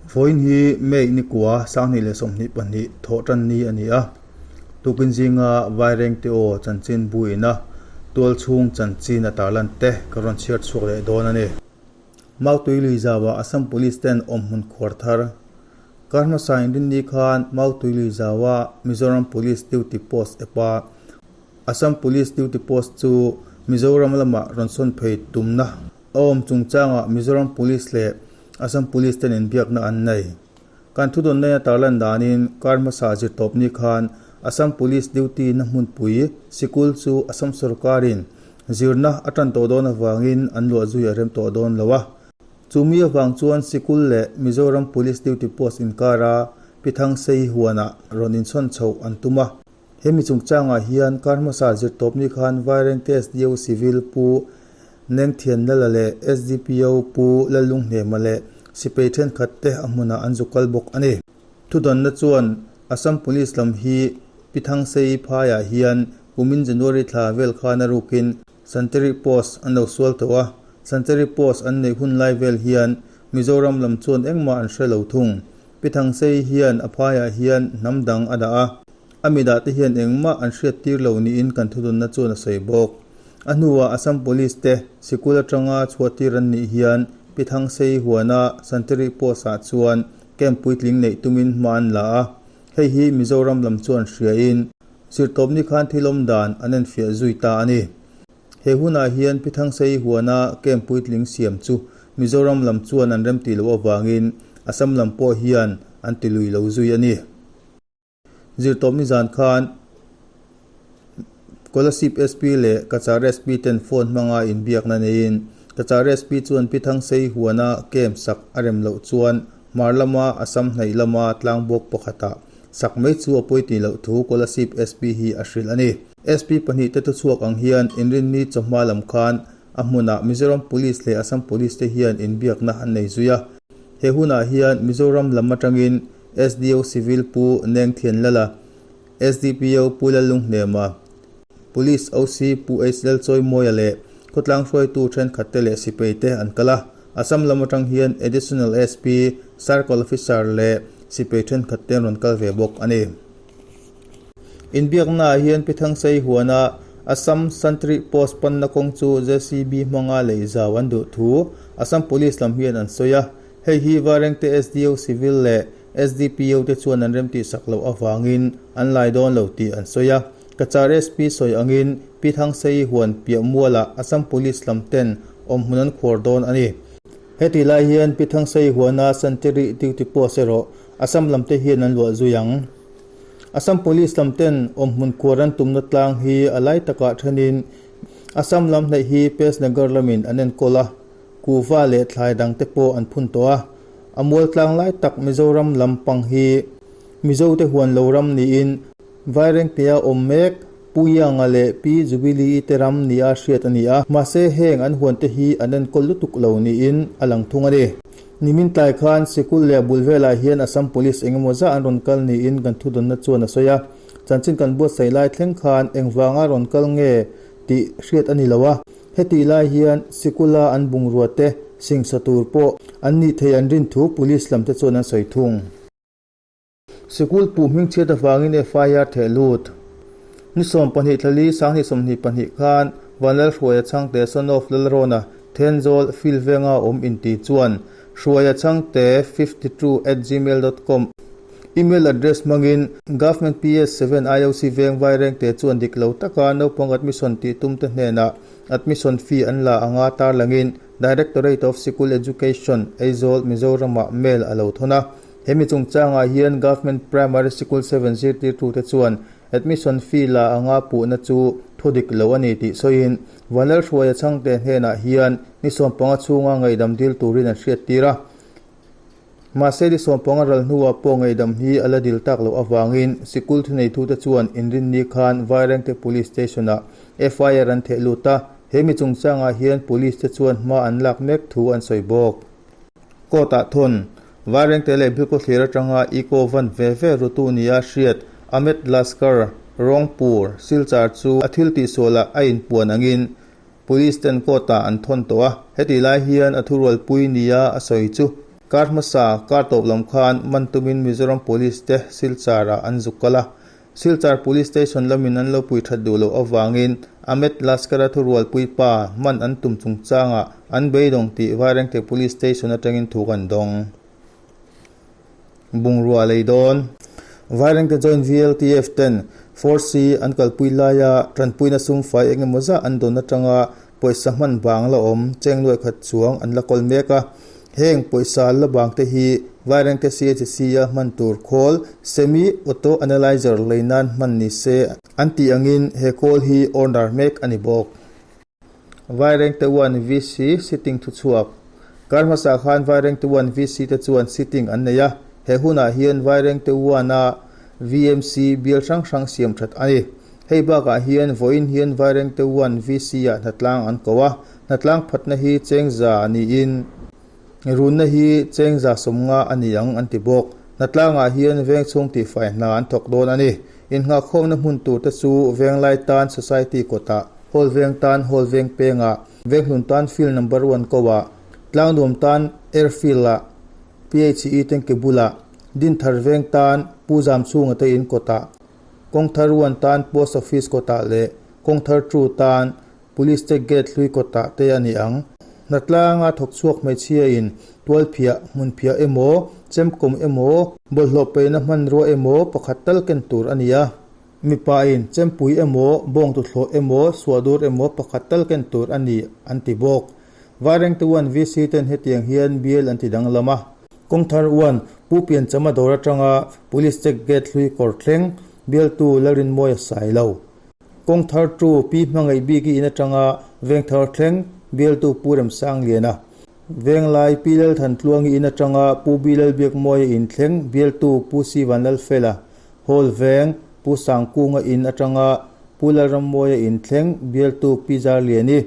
Vawiin hi May nikua 2022 thawh tan ni a ni a. Tukin zinga Vairengte aw chanchin buina tualchhung chanchin a tarlan te ka rawn chhiar chhuak leh dawn a ni. Mautui lui zauah Assam Police ten awmhmun khuar thar. Kar hmasa inrinni khan Mautui lui zaua Mizoram Police Duty Post epa Assam Police Duty Post chu Mizoram lamah rawn sawn phei tumna a awm chungchangah Mizoram Police leh Assam Police ten inbiakna an nei. Kan thudawn neia tarlan danin kar hmasa zirtawpni khan Assam Police Duty na hmunpui sikul chu Assam sorkarin zirna a tan tawh dawn avangin an luah zui a rem tawh dawn lo a. Chumi avang chuan sikul leh Mizoram Police Duty Post inkara Pi Thangsei huanah rawn inchhawn chhoh an tum a. He mi chungchangah hian kar hmasa zirtawpni khan Vairengte SDO Civil Pu Nengthianlala leh SDPO Pu Lallunghnema leh Sipai thenkhat te a hmunah an zu kal bawk a ni. Thudawnna chuan Assam Police lam hi Pi Thangsei phaiah hian kumin January thla vel khan a rukin Santeri Post an lo sual tawh a, Santeri Post an neih hun lai vel hian Mizoram lam chuan engmah an hre lo thung. Pi Thangsei hian a phaiah hian hnam dang a dah a, a mi dah te hian engmah an hriat tir lo niin kan thudawnna chuan a sawi bawk. A hnuah Assam Police te sikul atanga chhuahtir an nih hian Pi Thangsei huana Santeri Post-ah chuan camp puitling neih tumin hma an la a, hei hi Mizoram lam chuan hriain zirtawpni khan thil awm dan an enfiah zui ta a ni. He hunah hian Pi Thangsei huana camp puitling siam chu Mizoram lam chuan an remtih loh avangin Assam lam pawh hian an ti lui lo zui a ni. Zirtawpni zan khan Kolasib SP leh Cachar SP ten phone hmanga inbiakna neiin Cachar SP chuan Pi Thangsei huana camp sak a rem loh chuan hmar lama Assam hnaih lama tlangbawk pakhatah Sak mai chu a pawi tih loh thu Kolasib SP hi a hrilh a ni. SP pahnihte thuchhuak ang hian Inrinni chawhma lam khan a hmunah Mizoram Police leh Assam Police te hian inbiakna an nei zui a. He hunah hian Mizoram lam atangin SDO Civil Pu Nengthianlala, SDPO Pu Lallunghnema, Police OC Pu HL Chawimawia leh khawtlang hruaitu thenkhatte leh sipaite an kal a. Assam lam atang hian Additional SP, Circle Officer leh sipai thenkhatte an rawn kal ve bawk a ni. Inbiaknaah hian Pi Thangsei huana Assam Santri Post panna kawng chu JCB hmanga lei zau an duh thu Assam Police lam hian an sawi a. Hei hi Varengte SDO Civil leh SDPO te chuan an remtihsak loh avangin an lai dawn lo tih an sawi a. Cachar SP sawi angin Pi Thangsei huan piah mualah Assam Police lam ten awm hmun an khuar dawn a ni. Heti lai hian Pi Thangsei huana Santeri duty post erawh Assam lam te hian an luah zui ang. Assam Police lam ten awm hmun khuar an tumna tlang hi a lai takah thenin Assam lam hnaih hi Pesnagar lamin an enkawl a, kuhva leh thlai dang te pawh an phun tawh a. A mual tlang lai tak Mizoram lam pang hi Mizo te huan lo ram niin Vairengtea awm mek Pu Ianga leh Pi Jubilee-i te ram nia hriat a ni a, mahse heng an huante hi an enkawl lutuk lo niin a lang thung a ni. Nimin tlai khan sikul leh bul velah hian Assam Police engemaw zah an rawn kal niin kan thudawnna chuan a sawi a, chanchin kan buatsaih lai thleng khan engvanga rawn kal nge tih hriat a ni lo a, hetih lai hian sikula an bungrua te singsa tur pawh an nih thei an rin thu Police lam te chuan an sawi thung. Sikul puh hmingchhiat avangin FIR theh lut. Ni 12 thlali 2022 khan Vanlalhruaia Chhangte son of Lalrawna Thenzawl field venga awm inti chuan Hruaia Chhangte 52 at gmail dot com email address hmangin Government PS 7 IOC veng Vairengte chuan dik lo taka naupang admission tih tumte hnenah admission fee an la anga tarlangin Directorate of Sikul Education, Aizawl, Mizoramah mail a lo thawn a. Hemi chungchangah hian Government Primary Sikul 7 zirtirtute chuan admission fee la anga puhna chu thu dik lo a ni tih sawiin Vanlalhruaia Chhangte hnenah hian ni 15 chhunga ngaihdam dil turin an hriattir a. Mahse ni 15 ral hnuah pawh ngaihdam hi a la dil tak loh avangin sikul thuneitute chuan inrinni khan Vairengte Police Station-ah FIR an theh lut a, hemi chungchangah hian Police te chuan hma an lak mek thu an sawi bawk. Court-ah thawn, Vairengte leh Bilkhawthlir atanga Eco van ve ve rutu nia hriat Ahmed Laskar, Rongpur, Silchar chu a thil tihsualah a inpuan angin Police ten court-ah an thawn tawh a, hetih lai hian a thurualpui nia a sawi chu. Kar hmasa kar tawp lam khan man tumin Mizoram Police te Silchar ah an zuk kal a. Silchar Police Station lamin an lo pui that duh loh avangin Ahmed Laskar-a thurualpui pa man an tum chungchangah an beidawng tih Vairengte Police Station atangin thu kan dawng. Bungrua lei dawn. Vairengte Joint VLTF ten Force hi an kalpui laia tanpuina sumfai eng emaw zah an dawn atanga pawisa hman bang la awm cheng nuai khat chuang an la kawl mek a. Heng pawisa la bang te hi Vairengte CHC a hman tur khawl Semi Auto Analyzer lei nan hman ni se an tih angin he khawl hi order mek a ni bawk. Vairengte 1 VC sitting thuchhuak. Kar hmasa khan Vairengte 1 VC te chuan sitting an nei a, he hunah hian Vairengte 1 a VMC bial hrang hrang siam that a ni. Hei bakah hian vawiin hian Vairengte 1 VC ah hnatlang an ko a, hnatlang phatna hi chengza niin runna hi chengza 50 a ni ang an ti bawk. Hnatlangah hian vengchhung tihfai hna an thawk dawn a ni. Innghahkhawmna hmun tur te chu Venglai tan Society kawtah, Hall Veng tan Hall Veng pengah, Venghlun tan Field Number One ko-ah, Tlangnuam tan Airfield-ah, PHE tanki bulah, Dinthar Veng tan Pu Zamchhunga te in kawtah, Kawngthar One tan Post Office kawtah leh Kawngthar Two tan Police te gate hlui kawtah te a ni ang. Hnatlanga thawk chhuak hmeichhia in tual phiah, hmun phiah emaw, chemkawm emaw, bawlhhlawh peihna hmanrua emaw pakhat tal ken tur a ni a. Mipa in chempui emaw, bawng tuthlawh emaw, suahdur emaw pakhat tal ken tur a ni an ti bawk. Vairengte uan VC ten hetiang hian bial an ti danglam a. Kawngthar uan Pu Pianchama dawr atanga Police check gate hlui kawr thleng bialtu Lalrinmawia sai lo. Kawng thar tu Pi Hmangaih bik i in atanga veng thar thleng bialtu Pu Remsang Liana. Venglai Pi Lalthan Tluangi in atanga Pu Bi Lalbiakmawia in thleng bialtu Pu Si Vanlalfela. Hall veng Pu Sangkunga in atanga Pu Lalrammawia in thleng bialtu Pi Zarliani.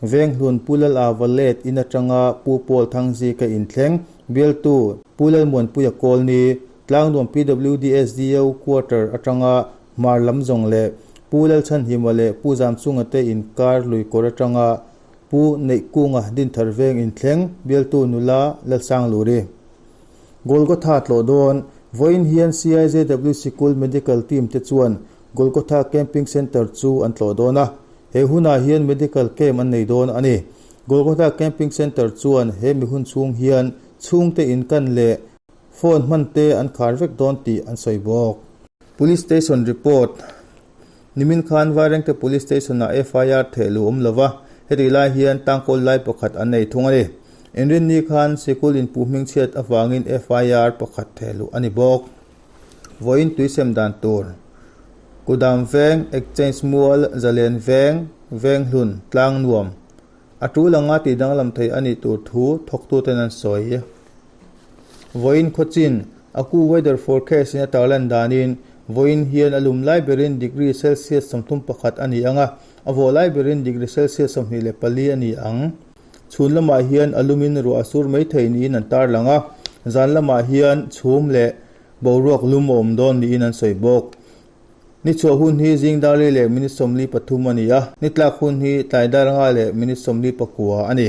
Venghlun Pu Lalava Let in atanga Pu Paul Thangzika in thleng bialtu Pu Lalmuanpuia Kawlni. Tlangnuam PWDSDO Quarter atanga Hmar lam zawng leh Pu Lalchhanhima leh Pu Zamchunga te inkar lui kawr atanga Pu Neihkunga Dinthar veng inthleng bialtu nula Lalsangluri. Golgotha tlawh dawn Vawiin hian CIJW Sikul Medical Team te chuan Golgotha Camping Centre chu an tlawh dawn a, he hunah hian Medical Camp an nei dawn a ni. Golgotha Camping Centre chuan he mi hun chhung hian chhungte inkan leh Phone hman te an khar vek dawn tih an sawi bawk. Police Station Report, Nimin khan Vairengte Police Station-ah FIR theh luh awm lova, hetih lai hian tangkawl lai pakhat an nei thung a ni. Inrinni khan sikul inpuh hmingchhiat avangin FIR pakhat theh luh a ni bawk. Vawiin tuisem dan tur, Kudam Veng, Exchange Mual, Zalen Veng, Venghlun, Tlangnuam, A tul anga tih danglam thei a nih tur thu thawktuten an sawi. Vawiin khawchin, Aku weather forecast in a tarlan danin vawiin hian a lum lai berin degree Celsius 31 a ni ang a, a vawh lai berin degree Celsius 24 a ni ang. Chhun lamah hian a lumin ruah a sur mai thei niin an tarlang a, zan lamah hian chhum leh boruak lum a awm dawn niin an sawi bawk. Ni chhuah hun hi zing darli leh minute 43 a ni a, ni tlak hun hi tlai dar nga leh minute 49 a ni.